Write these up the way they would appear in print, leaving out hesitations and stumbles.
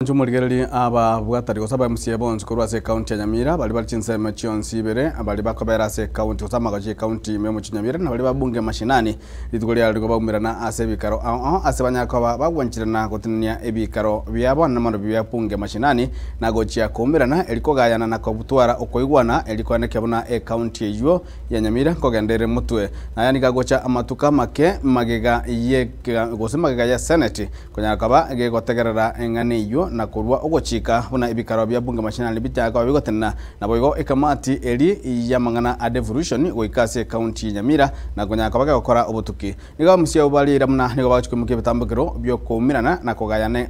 Inche omorigereria ababwatani gose aba MCA bonsi korwa ase ecounty ya Nyamira baria bare chinsemo chionsi ibere baria bakobera ase ecounty gose amagocho y'ecounty ime y'omochie o Nyamira na baria ba bunge mashinani rituko riaro nigo baumerana ase ebikaro ao ao ase banyare koba bagwancherana gotenenia ebikaro biabo na mono bia bunge mashinani na gochia koumerana eri kogayana na kobutwara okoigwana eri koenekia buna ecounty eyio ya Nyamira nkogenda ere motwe naye nigo agocha amatuko amake magega ye gose magega ya senate Konyara koba gegotegerera eng'ana eyio na korua ogochika buna ebikaro bia bunge mashinani bitanyare koba bigotenena, naboigo ekamati eri y'amang'ana a devolution goika ase ecounty ya Nyamira na konyara koba gegokora obotuki. Nigo abamusia abwo bariire buna nigo bagochia koimokia ebitambokero bi'okoumerana na kogayana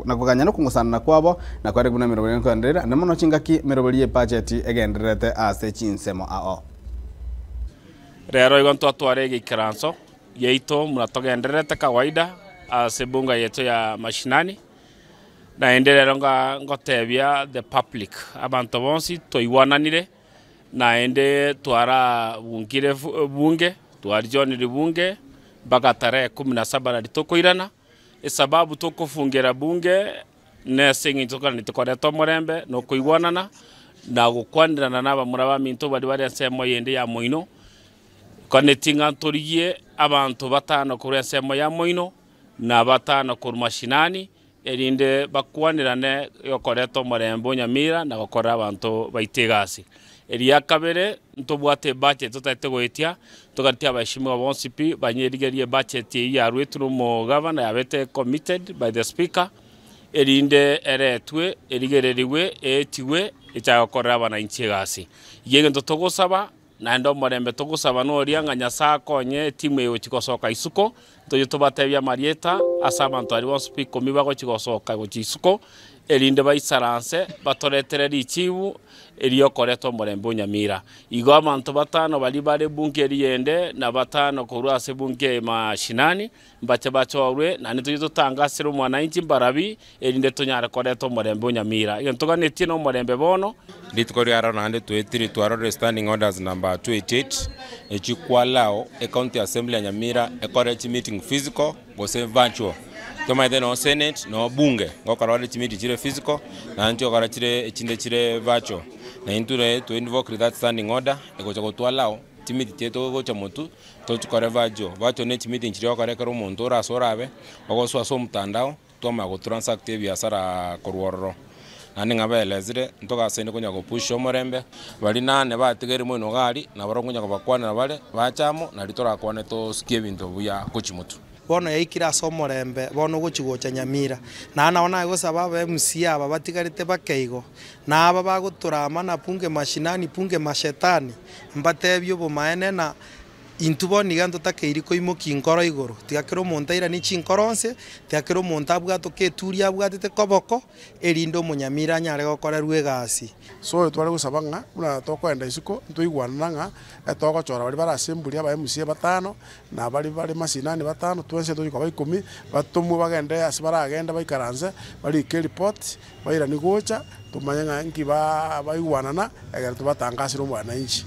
na koganyana okong'usanana kwabo na kwereka buna emeroberi ekogenderera naende mono chingaki emeroberi y'ebacheti egendererete ase chinsemo ao. Rero igo ntwatware egeikaranso yaito buna togendererete kawaida ase ebunga yaito ya mashinani, naende rero nga ngotebia the public, abanto bonsi twaigwananire, naende twarabungire ebunge, twarijonire bunge mpaka tarehe kumi na saba nari tokoirana, esababu tokofungera bunge nase eng'encho toganeti koreta omorembe na okoigwanana, na gokwanerana na abamura baminto baria bare ensemo eyende ya moino. Nkanetie ng'a ntorigie abanto batano korwa ensemo ya moino, na batano korwa mashinani, erinde bakwanerane okoreta omorembe o nyamira na gokorera abanto baito egasi. Eria kabere, ntobwate ebudget totagete goetia, togatie abaheshimiwa bonsi pi, banyerigerie ebudget eyio yaruetwe na omogavana yabete committed by the speaker, erinde eretwe, erigererigwe, eetigwe, echake gokorera abananchi egasi. Igo egento togosaba. Naende omorembe togosaba noria ng'a Nyasae akonye etimu eye gochia gosoka isiko, toche tobatebie amarieta ase abanto aria bonsi pi ikomi bagochia gosoka gochia isiko, erinde baisaranse batoretere richibu eriokoreta omorembe o Nyamira. Igo abanto batano baria bare bunge eria ende, na batano korwa ase bunge eye mashinani, Mbache bachorwe, naende toche totangasere omwananchi mbarabi, erinde tonyare koreta omorembe o nyamira. Egento toganetie nomorembe bono. Rituko riaro naende twetire twarorire standing orders number 288 echi kwallow ecounty assembly ya Nyamira ekore chimeeting physical gose virtual. Tomaete noo senate noo bunge ngokora bare chimeeting chire physical naende nchigokora chire echinde chire virtual. Na intwe naye to invoke that standing order egocha gotwallow chimeeting chiaito gocha motwe. Tochikore virtual, virtual ne chimeeting chiria ogokora ekero omonto ore ase orabe, ogosoa ase omotandao, twamanya go transact ebiasara korwa ororo. Naende ng'a baelezire, ntogasaine konya go push omorembe, baria nane batigaire moino iga aria, nabarabwo nkonya kobakwanera bare, bache amo, nario torakwane tosikie ebinto buya gochia motwe. Bono yaikire ase omorembe, bono ogochia gocha Nyamira. Naende nabo nagosaba aba MCA aba batigarete bake igo, na aba bagotorama na bunge mashinani, bunge mashetani, mbatebie obomaene na intwe bono iga ntotakeiri koimokia inkoro igoro. Tiga kera omonto airanie chinkoro onsi, tiga kera omonto abwatoke eturi abwatete koboko, erinde omonyamira anyare gokorerwa egasi. So tware gosaba ng'a buna tokoenda isiko, ntoigwanana ng'a etogochora baria bare ase emburi aba MCA batano, na baria bare masinani batano, twensi tochia koba ikomi, batomwe bagende ase baragende baikaranse, barike eripoti, bairanie gocha, tomanye ng'a inki baigwanana, ekero tobatangasire omwananchi.